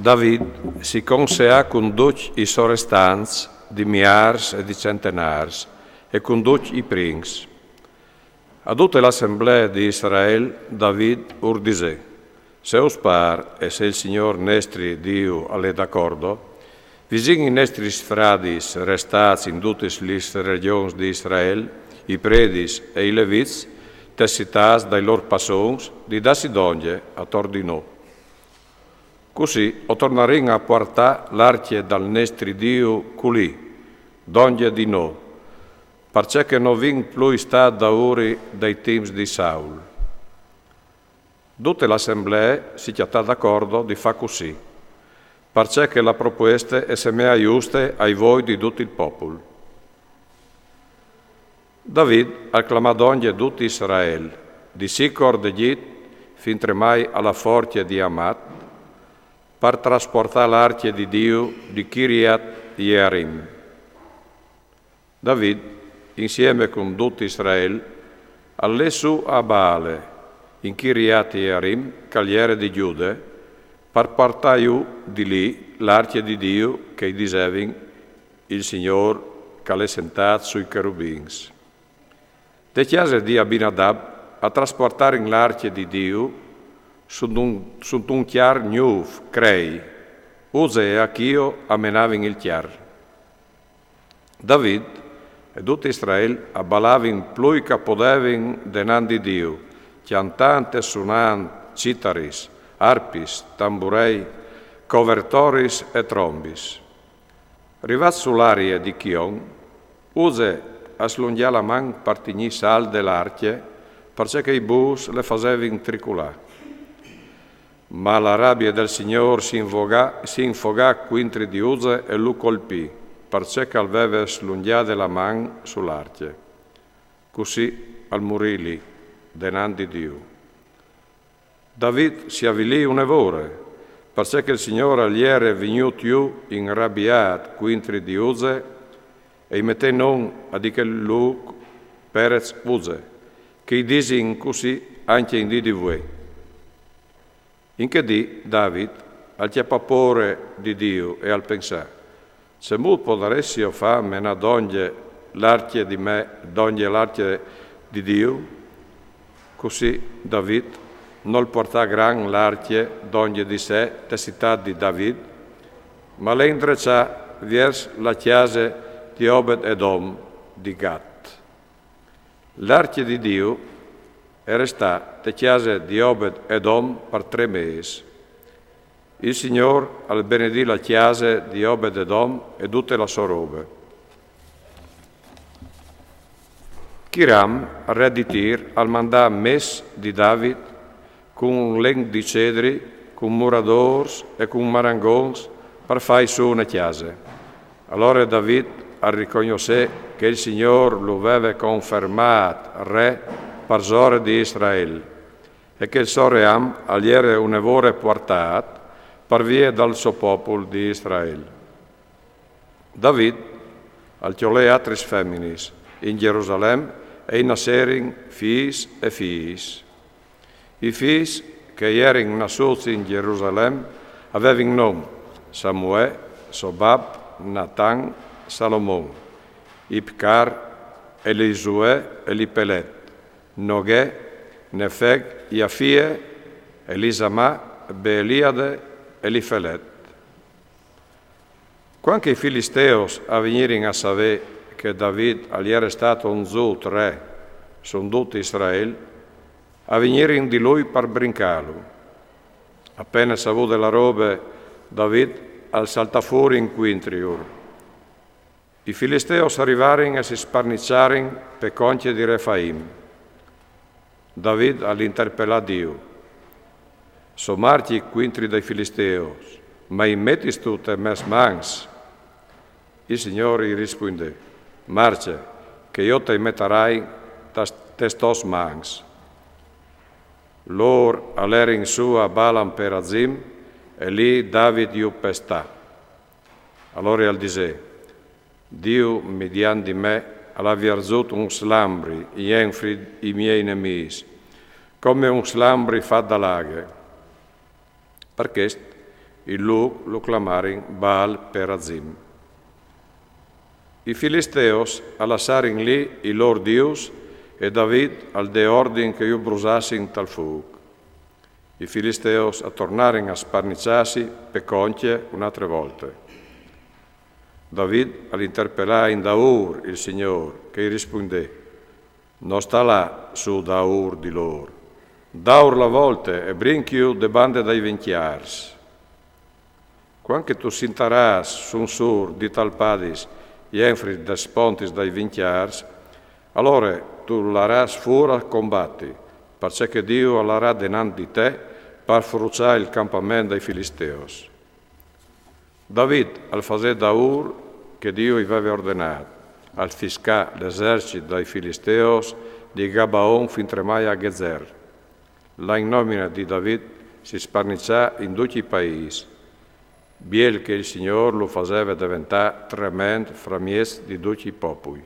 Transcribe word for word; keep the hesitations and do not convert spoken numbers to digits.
David si conseà cun ducj i sorestants di miârs e di centenârs e cun ducj i prins. A dute l'assemblee di Israel David ur disè: Se us pâr e se il Signôr nestri Diu al è d'acordo, visìn i nestris fradis restâts in dutis lis regjons di Israel, i predis e i levits, tes citâts dai lôr passons, di dâsi dongje ator di nô. Cussì o tornarìn a puartâ l'arcje dal nestri Diu culì, dongje di nô, parcè che no vin plui stât daûri dai timps di Saul. Dute l'assemblee si cjatà d'acordo di fâ cussì, parcè che la propueste e semeà juste ai voi di dut il popul. David al clamà dongje dut Israel, di Sicor d'Egjit fintremai a la forcje di Amat, par trasportâ l'arcje di Diu di Kiriat Jearim. David, insiemi cun dut Israel, al lè sù a Baale, in Kiriat Jearim, che al jere di Jude, par puartâ jù di li l'arcje di Diu che i disevin: Il Signôr che al è sentât sui cherubins. De cjase di Abinadab a trasportarin l'arcje di Diu suntun, suntun cjar gnûf, crei. Uze e Achio a menavin il cjar. David e dut Israel a balavin plui che a podevin denant di Diu, cjantant e sunant citaris, arpis, tamburei, covertoris e trombis. Rivâts su l'arie di Chion, Uze al slungjà la man par tignî salde l'arcje, parcè che i bûs le fasevin triculâ. Ma la rabie dal Signôr si infogà, si infogà cuintri di Uze e lu colpì, parcè che al veve slungjade la man su l'arcje. Cussì al murì li, denant di Diu. David si avilì une vore, parcè che il Signôr al jere vignût jù inrabiât cuintri di Uze, e i metè non a di chel lûc Perez Uze, che i disin cussì ancje in dì di vuê. In chê dì David al cjapà pôre di Diu e al pensà: Cemût podaressi jo fâ menâ dongje l'arcje di me, dongje l'arcje di Diu? Cussì David nol puartà grant l'arcje dongje di se te citât di David, ma le indreçà viers la cjase di Obed Edom di Gat. L'arcje di Diu e restà te cjase di Obed Edom par trê mês. Il Signôr al benedì la cjase di Obed Edom e dute la sô robe. Chiram, re di Tir, al mandà mès di David cun un lenc di cedri, cun muradôrs e cun marangons par fâi sù une cjase. Alore David al ricognossè che il Signôr lu veve confermât re parsore di Israel e che il so ream al jere une vore puartât par vie dal so popul di Israel. David al cjolè atris feminis in Jerusalem e i nasserin fîs e fiis. I fîs che a jerin nassûts in Jerusalem a vevin non: Samuè, Sobab, Natan, Salomon, Ibcar, Elisuè, Elipelet, Noghè, Nefeg, Jafie, Elisamà, Beeliade, Elifelet. Cuant che i filisteos a vignirin a savê che David al jere stât onzût re su dut Israel, a vignirin di lui par brincâlu. A pene savude la robe, David al saltà fûr incuintriur. I filisteos a rivarin e si sparniçarin pe concje di Refaim. David al interpelà Diu: So marcjit cuintri dai filisteos, ma i metistu tes mês mans? Il Signôr i rispuindè: Marce, che jo tai metarai tes, tes tôs mans. Lôr a lerin sù a Balam Perazim, e li David ju pestà. Alore al disè: Diu midiant di me al à vierzût un slambri jenfri i miei nemîs, come un slambri fat da la aghe. Par chest Il lûc lu clamarin Baal Perazim. I Filisteos a lassarin li i lôr dius e David al dè ordin che ju brusassin tal fûc. I Filisteos a tornarin a sparniçâsi pe conte une altre volte. David al interpelà indaûr il Signôr, che i rispundè: No sta lâ sù daûr di lôr. Daûr la volte e brinchju de bande dai vincjârs. Cuant che tu sintarâs sunsûr di tal padis jenfri des pontis dai vincjârs, alore tu larâs fûr a combati, parcè che Diu al larà denant di te par fruçâ il campament dai Filisteos. David al fasè daûr che Diu i veve ordenât, al fiscà l'esercit dai Filisteos di Gabaon fintremai a Gezer. La innomine di David si sparniçà in ducj i paîs, biel che il Signôr lu faseve deventâ trement framieç di ducj i popui.